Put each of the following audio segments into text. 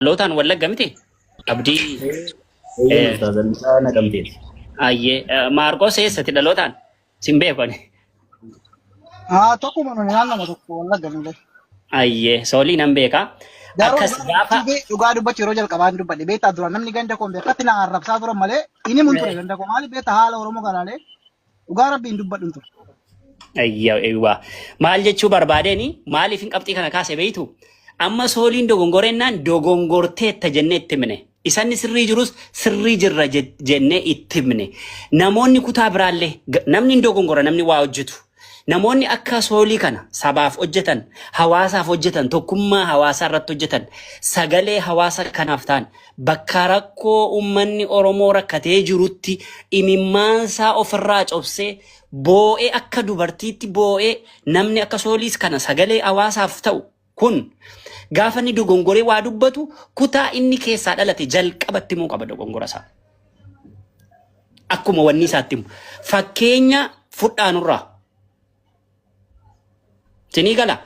Dhalootaan Wallagga miti? Abdii Eeyyeen ustaaz Mucaa Naqamteeti. Ayyee Maarqos eessatti dhalootaan? Sin beeku ani. Haa, tokkuma nuni naannoma tokko Wallagga nullee. Ayyee Soolii nan beeka. Garuu Akkas dhugaa gaafa dubbachuu fi dhugaa dubbachuu yeroo jalqabaa hin dubbadhe beektaa, duraan namni ganda koo hin beeku, akkatti na arrabsaa turan malee inni mun ture ganda koo maali beektaa, haala Oromoo kanaalee dhugaa rabbii hin dubbadhu hin ture. Ayya, eewwa. Maal jechuu barbaadeen, maaliif hin qabxii kana kaase beektu? Amma Sooliin dogongorennaan dogongorteetta jennee itti himne. Isanni sirrii jirus sirrii jirra jennee itti himne. Namoonni kutaa biraallee namni hin dogongora, namni waa hojjetu. Namoonni akka Soolii kana sabaaf hojjetan, hawaasaaf hojjetan, tokkummaa hawaasaa irratti hojjetan, sagalee hawaasa kanaaf ta'an, bakka rakkoo uummanni Oromoo rakkatee jirutti imimmaansaa ofirraa cobsee boo'ee, akka dubartiitti boo'ee, namni akka Sooliis kana sagalee hawaasaaf ta'u kun gaafa inni dogongoree waa dubbatu kutaa inni keessaa dhalate jalqabatti himuu qaba dogongora isaa. Akkuma wanni isaatti himu. Fakkeenya fudhaanurraa. Sinii gala.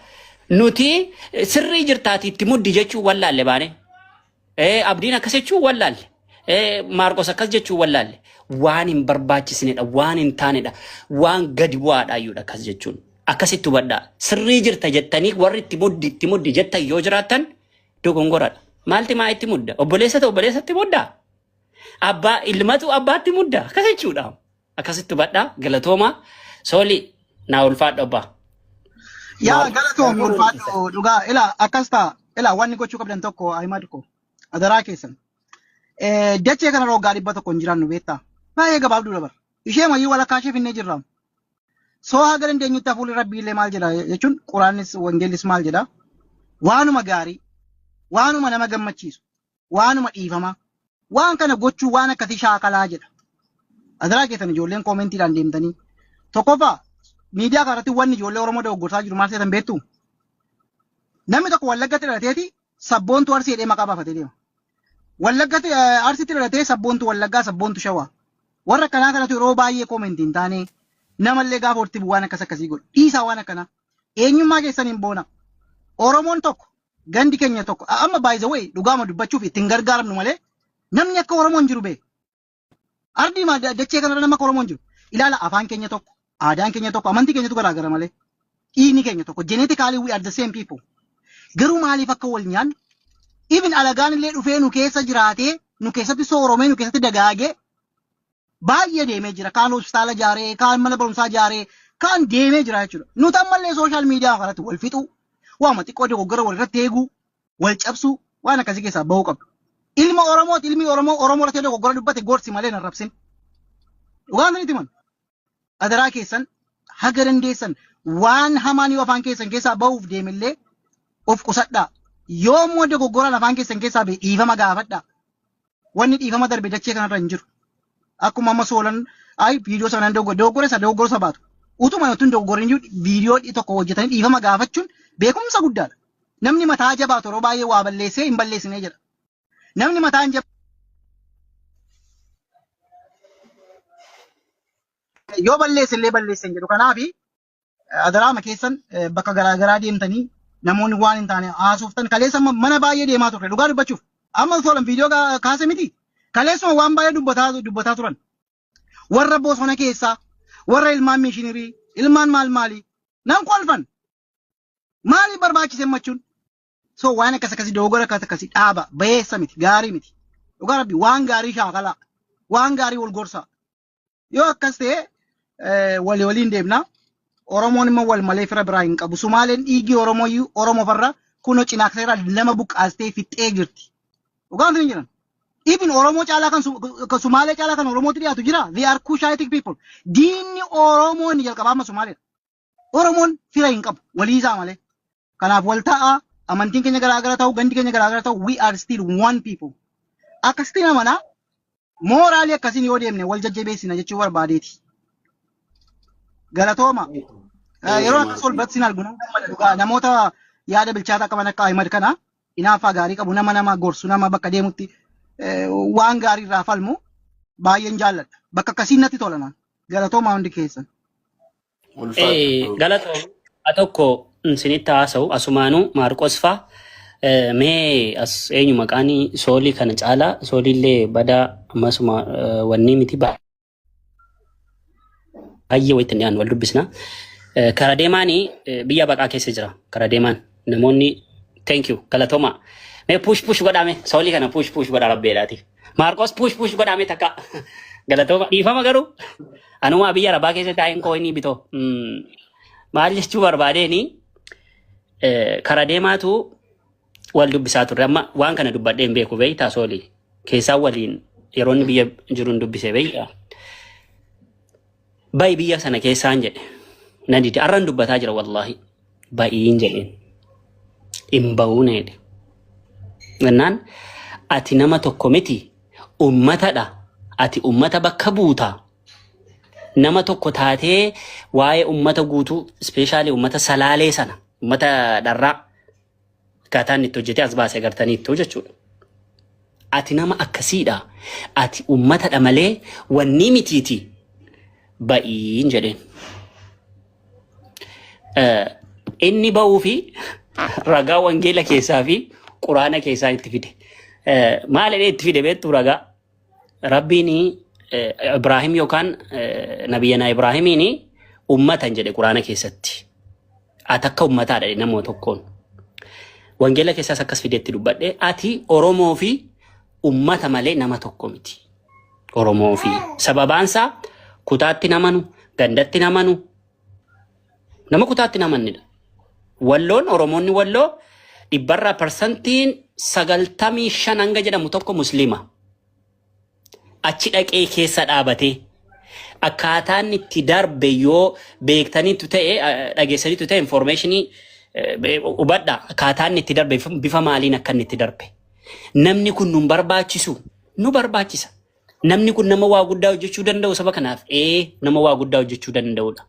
Nuti sirrii jirtaati itti muddi jechuun wallaalle baane. Abdiin akkas jechuun wallaalle. Maarqos akkas jechuun wallaalle. Waan hin barbaachisnedha, waan hin taanedha, waan gadi bu'aadha iyyuudha akkas jechuun. Akkasitti hubadhaa. Sirrii jirta jettanii warri itti muddi itti muddi jettan yoo jiraattan dogongoradha. Maalti maa itti mudda? Obboleessatu obboleessatti muddaa? Abbaa ilmatu abbaatti mudda? Akkas jechuudha. Akkasitti hubadhaa. Galatoomaa. Sooli naa ulfaadhu abbaa. Yaa Maal? galatoomi, ulfaadhu dhugaa. Ila akkas ta'a. Ila wanni gochuu qabdan tokko, Ahimad ko adaraa keessan. Dachee kana waggaa 100 hin jiraannu beektaa. Baay'ee gabaabduu dabar. Ishee mayyuu walakkaa ishee finnee jirra. Soo haga dandeenyutti hafuurri rabbii illee maal jedha jechuun, quraannis wangeellis maal jedha? Waanuma gaarii, waanuma nama gammachiisu, waanuma dhiifamaa, waan kana gochuu, waan akkasii shaakalaa jedha. Adaraa keessan, ijoolleen koomentiidhaan deemtanii. Tokkoffaa, miidiyaa kanarratti wanni ijoollee Oromoo dogoggorsaa jiru maal seetan beektu? Namni tokko Wallaggatti dhalateeti sabboontuu Arsii jedhee maqaa baafatee deema. Wallaggatti Arsiitti dhalatee sabboontuu Wallaggaa, sabboontuu Shawaa. Warra akkanaa kanatu yeroo baay'ee koomentii hin taane namallee gaafa walitti bu'u waan akkas akkasii godhu. Dhiisaa waan akkanaa. Eenyummaa keessaniin boona. Oromoon tokko, gandi keenya tokko. Amma by the way, dhugaama dubbachuuf ittiin gargaaramnu malee namni akka Oromoo hin jiru bee. Ardii maal dachee kanarra nama akka Oromoo hin jiru. Ilaala, afaan keenya tokko, aadaan keenya tokko, amantii keenyatu garaagara malee. Dhiigni keenya tokko. Genetically we are the same people. Garuu maaliif akka wal nyaannu? Even alagaan illee dhufee nu keessa jiraatee, nu keessatti sooromee, nu keessatti dagaagee baay'ee deemee jira. Kaan hospitaala ijaaree, kaan mana barumsaa ijaaree, kaan deemee jira jechuudha. Nuti ammallee social media kanatti wal fixuu, waama xiqqoo dogoggora wal irratti eeguu, wal cabsuu, waan akkasii keessaa bahuu qabdu. Ilma Oromooti, ilmi Oromoo Oromoo irratti dogoggora dubbate gorsi malee hin arrabsin. Dhugaan sanitti himan. Adaraa keessan, haga dandeessan waan hamaan yoo afaan keessan keessaa bahuuf deemillee of qusadhaa. Yoo immoo dogoggoraan afaan keessan keessaa bahe dhiifama gaafadhaa. Wanni dhiifama darbe dachee kanarra hin jiru. Akkuma amma Soolan ay viidiyoo sanaan dogoggora isa dogoggora isa baatu. Utuma utuu hin dogoggorin iyyuu viidiyoo tokko hojjetanii dhiifama gaafachuun beekumsa guddaadha. Namni mataa jabaatu yeroo baay'ee waa balleessee hin balleessinee jedha. Namni mataa hin jabaanne yoo balleesse illee balleesse hin jedhu. Kanaaf adaraama keessan, bakka garaa garaa deemtanii namoonni waan hin taane haasoftan, kaleessa amma mana baay'ee deemaa turre dhugaa dubbachuuf. Amma Soolan viidiyoo kaase miti. Kaleessuma waan baay'ee dubbataa dubbataa turan. Warra bosona keessaa, warra ilmaan mishinerii, ilmaan maal maalii nan kolfan. Maaliif barbaachise machuun? So waan akkas akkasii, dogoggora akkas akkasii dhaaba, bayeessa miti, gaarii miti. Dhugaa rabbi, waan gaarii shaakalaa, waan gaarii wal gorsaa. Yoo akkas ta'e walii waliin deemna. Oromoon immoo wal malee fira biraa hin qabu. Sumaaleen dhiigii Oromoo iyyuu Oromoo farra kunoo cinaakseera lama buqqaastee fixxee jirti. Dhugaan sun hin jiran. Even Oromoo caalaa kan Sumaalee caalaa kan Oromootti dhiyaatu jira. They are Cushitic people. Diinni Oromoo inni jalqabaa amma Sumaaleedha. Oromoon fira hin qabu walii isaa malee. Kanaaf wal ta'a, amantiin keenya garaagara ta'u, gandi keenya garaagara ta'u, we are still one people. Akkasitti amanaa, mooraalii akkasiin yoo deemne wal jajjabeessina jechuu barbaadeeti. Galatooma. Yeroo akkas wal biratti sin argu nan gammada dhugaa, namoota yaada bilchaataa qaban akka Ahimad kana, hinaaffaa gaarii qabu, nama nama gorsu, nama bakka deemutti waan gaarii irraa falmu baay'een jaalladha. Bakka akkasiin natti tola naan. Galatoomaa hundi keessan. Ulfaadhu. Galatoom, haa tokko isinitti haasa'u asumaanuu Maarqos fa'a. Mee as eenyu maqaan soolii kana caalaa sooliillee badaa ammasuma wanni miti baay'ee wayitti hin dhiyaannu wal dubbisna. Kara deemaani biyya baqaa keessa jira. Kara deemaan namoonni thank you galatooma. Mee push push godhame soolii kana push push godha rabbeedhaati. Maarqos push push godhame takka galatooma dhiifama garuu anuma biyya arabaa keessa taa'een kooyinii bitoo. Maal jechuu barbaadeeni kara deemaatu wal dubbisaa turre amma waan kana dubbadhee hin beeku beektaa soolii keessaa waliin yeroo inni biyya jiru hin dubbise beektaa. Ba'i biyya sana keessaan jedhe na dide arran dubbataa jira wallaahi ba'iin jedheen hin ba'uun jedhe. Jennaan ati nama tokko miti ummatadha ati ummata bakka buuta nama tokko taatee waa'ee ummata guutuu ispeeshaalii ummata salaalee sana ummata dharraa akkaataa inni itti hojjetee as baase agartaniittu jechuudha. Ati nama akkasiidha. Ati ummatadha malee wanni mitiiti ba'iin jedheen. Inni ba'uu fi ragaa wangeela keessaa fi quraana keessaa itti fide. Maal jedhee itti fide beektu ragaa? Rabbiin Ibraahim yookaan nabiyyanaa Ibraahimiin ummatan jedhe quraana keessatti. Ati akka ummataadha jedhe nama tokkoon. Wangeela keessaas akkas fideetti dubbadhe ati Oromoo fi ummata malee nama tokko miti. Oromoo fi sababaansaa kutaatti namanu gandatti namanu nama kutaatti namannidha. Walloon Oromoonni Walloo dhibbarraa parsantiin 95 hanga jedhamu tokko musliima. Achi dhaqee keessa dhaabatee akkaataan itti darbe yoo beektaniitu ta'e dhageessaniitu ta'e informationii hubadha akkaataan itti darbe bifa maaliin akka inni itti darbe. Namni kun nu barbaachisu nu barbaachisa. Namni kun nama waa guddaa hojjechuu danda'u saba kanaaf ee nama waa guddaa hojjechuu danda'udha.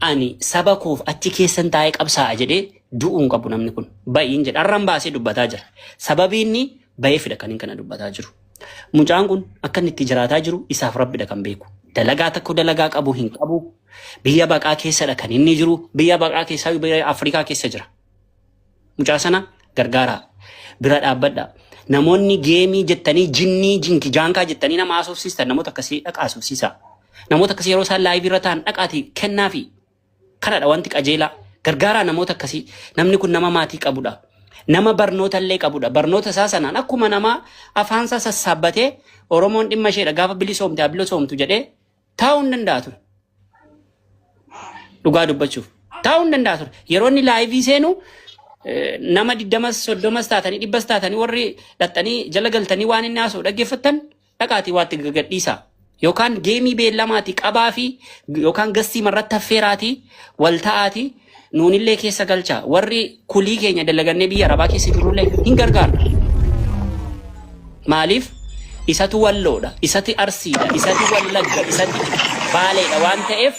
Ani saba koof achi keessan taa'ee qabsaa'a jedhee du'uu hin qabu namni kun. Ba'iin jedha. Arran baasee dubbataa jira. Sababii inni ba'eefidha kan inni kana dubbataa jiru. Mucaan kun akka inni itti jiraataa jiru isaaf rabbidha kan beeku. Dalagaa tokko dalagaa qabu hin qabu. Biyya baqaa keessadha kan inni jiru. Biyya baqaa keessaa biyya Afrikaa keessa jira. Mucaa sana gargaaraa. Bira dhaabbadhaa. Namoonni geemii jettanii jinnii jinki jaankaa jettanii nama haasofsiistan namoota akkasii dhaqaa haasofsiisaa. Namoota akkasii yeroo isaan laayivii irra ta'an dhaqaatii kennaafi. Kanadha wanti qajeelaa. Gargaaraa namoota akkasii. Namni kun nama maatii qabudha. Nama barnoota illee qabudha. Barnoota isaa sanaan akkuma namaa afaan isaa sassaabbatee Oromoon dhimma isheedha gaafa bilisoomte haa bilisoomtu jedhee taa'uu hin danda'a ture. Dhugaa dubbachuuf taa'uu hin danda'a ture. Yeroo inni laayivii seenu nama digdamas soddomas taatanii dhibbas taatanii warri dhaxxanii jala galtanii waan inni haasa'u dhaggeeffattan dhaqaatii waatti gagadhiisaa. Yookaan geemii beellamaatii qabaa fi yookaan gastii marratti affeeraatii wal ta'aatii nuunillee keessa galchaa. Warri kulii keenya dalagannee biyya arabaa keessa jirrullee hin gargaarra. Maaliif? Isatu Walloodha, isati Arsiidha, isati Wallagga, isati Baaleedha waan ta'eef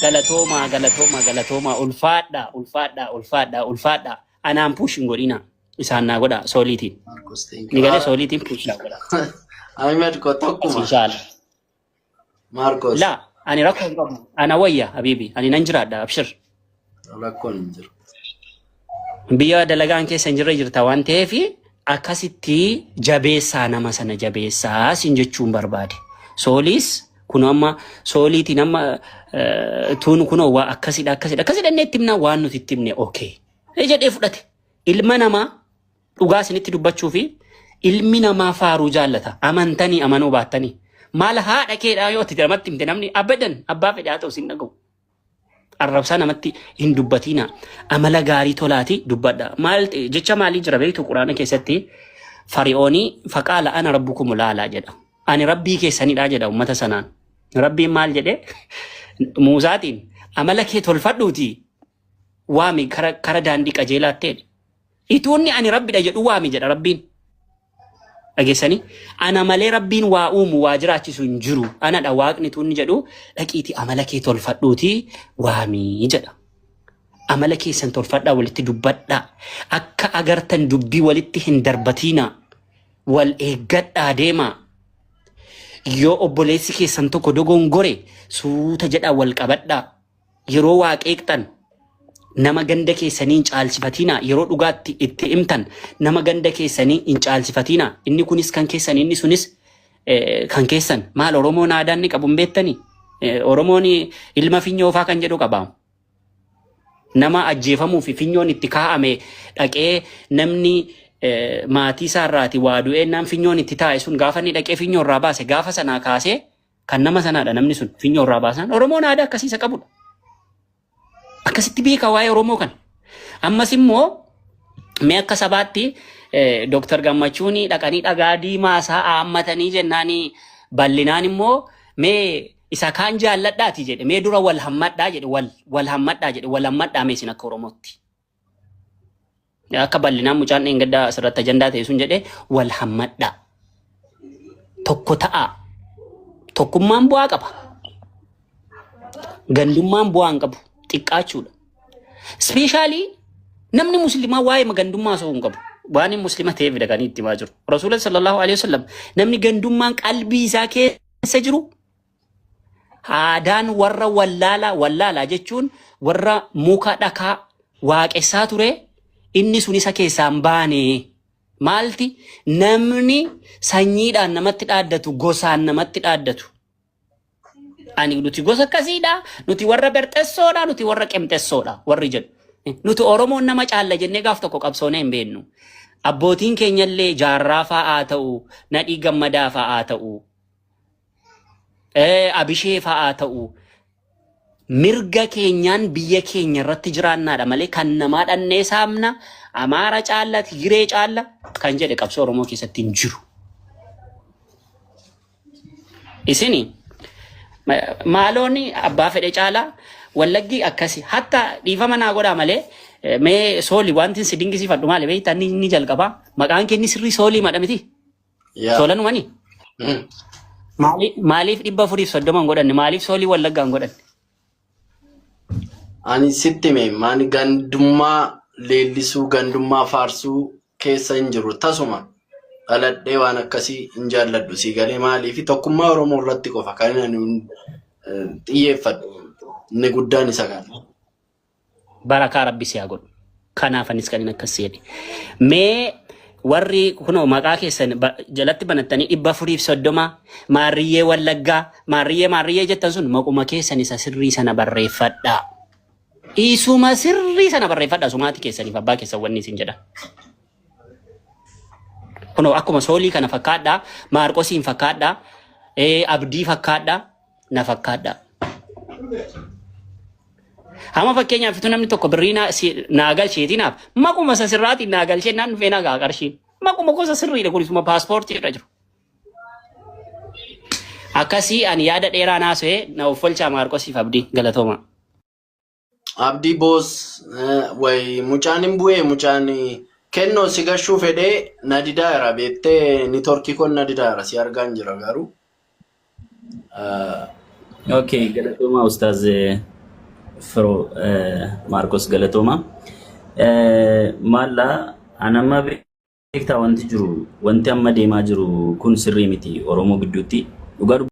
galatoomaa, galatoomaa, galatoomaa, ulfaadhaa, ulfaadhaa, ulfaadhaa, ulfaadhaa. Anaan push hin godhinaa. Isaan naa godhaa sooliitiin. Marcos, thank Ni you. galee sooliitiin push naa godhaa. Ahmed ko tokkuma. Inshallah. Marcos. Laa ani rakkoo hin qabu. Ana wayya habiibi. Ani nan jiraadha abshir. Rakkoon hin jiru. Biyya dalagaan keessa hin jirre jirta waan ta'eef akkasitti jabeessaa nama sana jabeessaa sin jechuun barbaade. Sooliis kun amma sooliitiin amma tuun kunoo waa akkasidha akkasidha akkasidha inni itti himna waan nuti itti himne okay. Jedhee fudhate. Ilma namaa Dhugaa isinitti dubbachuu fi ilmi namaa faaruu jaallata. Amantanii amanuu baattanii. Maal haadha keedhaa yoo ati namatti himte namni abadan abbaa fedhe haa ta'u sin dhaga'u. Arrabsaa namatti hin dubbatiina. Amala gaarii tolaati dubbadha. Maal jecha maalii jira beektu quraana keessatti fari'oonii faqaala ana rabbukum laalaa jedha. Ani rabbii keessanidha jedha ummata sanaan. Rabbiin maal jedhe Muusaatiin amala kee tolfadhuuti waami kara daandii qajeelaatti jedhe. Ituunni ani rabbidha jedhu waami jedha rabbiin. Dhageessanii? Ana malee rabbiin waa uumu waa jiraachisu hin jiru. Anadha waaqni tuunni jedhu dhaqiitii amala kee tolfadhuutii waami jedha. Amala keessan tolfadhaa walitti dubbadhaa. Akka agartan dubbii walitti hin darbatiinaa. Wal eeggadhaa deemaa. Yoo obboleessi keessan tokko dogongore suuta jedhaa wal qabadhaa. Yeroo waa qeeqxan Nama ganda keessanii hin caalchifatinaa. Yeroo dhugaatti itti himtan nama ganda keessanii hin caalchifatinaa. Inni kunis kan keessan inni sunis kan keessan. Maal Oromoon aadaa inni qabu hin beektanii? Oromoon ilma finyoo faa kan jedhu qaba. Nama ajjeefamuu fi finyoon itti kaa'ame dhaqee namni maatii isaarraati waa du'eennaan finyoon itti taa'e sun gaafa inni dhaqee finyoo irraa baase gaafa sanaa kaasee kan nama sanaadha namni sun finyoo irraa baasan. Oromoon aadaa akkasii isa qabudha. Akkasitti beeka waa'ee Oromoo kana. Ammas immoo mee akka sabaatti Dooktar Gammachuun dhaqanii dhagaa diimaa isaa haammatanii jennaan bal'inaan immoo mee isa kaan jaalladhaati jedhe mee dura wal hammadhaa jedhe wal wal hammadhaa jedhe wal hammadhaa mee isin akka Oromootti. Akka bal'inaan mucaan dheengaddaa asirratti ajandaa ta'e sun jedhe wal hammadhaa. Tokko ta'aa. Tokkummaan bu'aa qaba. Gandummaan bu'aa hin qabu. Xiqqaachuudha. Ispeeshaalii namni musliimaa waa'ee gandummaa haasa'uu hin qabu. Waan inni muslima ta'eef dhaqanii itti himaa jiru. Rasuula sallallahu alaihi wasallam namni gandummaan qalbii isaa keessa jiru Aadaan warra wallaalaa wallaalaa jechuun warra muka dhakaa waaqessaa ture inni sun isa keessaa hin baane. Maalti namni sanyiidhaan namatti dhaaddatu gosaan namatti dhaaddatu. Ani nuti gosa akkasiidha, nuti warra berxessoodha, nuti warra qemxessoodha warri jedhu. Nuti Oromoon nama caalla jennee gaaf tokko qabsoonee hin beeknu. Abbootiin keenyallee jaarraa fa'aa ta'u, nadhii gammadaa fa'aa ta'u, Abishee fa'aa ta'u mirga keenyaan biyya keenya irratti jiraannaadha malee kan namaa dhannee saamna Amaara caalla Tigiree caalla kan jedhe qabsoo Oromoo keessatti hin jiru. Isini maaloon abbaa fedhe caalaa wallaggi akkasi hatta dhiifama naa godhaa malee mee sooli wanti si dingisiifadhu maali beektaa inni jalqabaa maqaan kee inni sirrii soolii madha miti. Yaa. Soolanumani? Maaliif 430 hin godhanne? Maaliif soolii wallaggaa hin godhanne? Ani sitti hime maani gandummaa leellisuu gandummaa faarsuu keessa hin jiru tasuma dhaladhee waan akkasii hin jaalladhu sii galee maaliif tokkummaa Oromoo irratti qofa kan ani xiyyeeffadhu inni guddaan isa kana. Barakaa rabbi si haa godhu. Kanaaf anis kan inni akkas si jedhe. Mee warri kunoo maqaa keessan jalatti banattanii 430 maarriyyee wallaggaa maarriyyee maarriyyee jettan sun maquma keessan isa sirrii sana barreeffadhaa. Isuma sirrii sana barreeffadhaa sumaati keessaniif abbaa keessan wanni isin jedhan. Kunoo akkuma soolii kana fakkaadhaa, maarqosiin fakkaadhaa, abdii fakkaadhaa, na fakkaadhaa. Hamma fakkeenyaaf utuu namni tokko birrii naa si- naa galcheetii naaf maquma isa sirraatiin naa galchee naan dhufee naa ga'a qarshiin. Maquma gosa sirriidha kunis paaspoortii irra jiru. Akkasii ani yaada dheeraa naasa'ee na offolchaa Maarqosiif Abdii galatooma. Abdii boos way mucaan hin bu'ee mucaan kennoo si gashuu fedhee na didaa jira beektee nitorkii kun na didaa jira si argaan jira garuu. Okay, galatooma Ustaaz Firoo Maarkos galatooma. Maalla anamma beektaa wanti jiru wanti amma deemaa jiru kun sirrii miti Oromoo gidduutti dhugaa.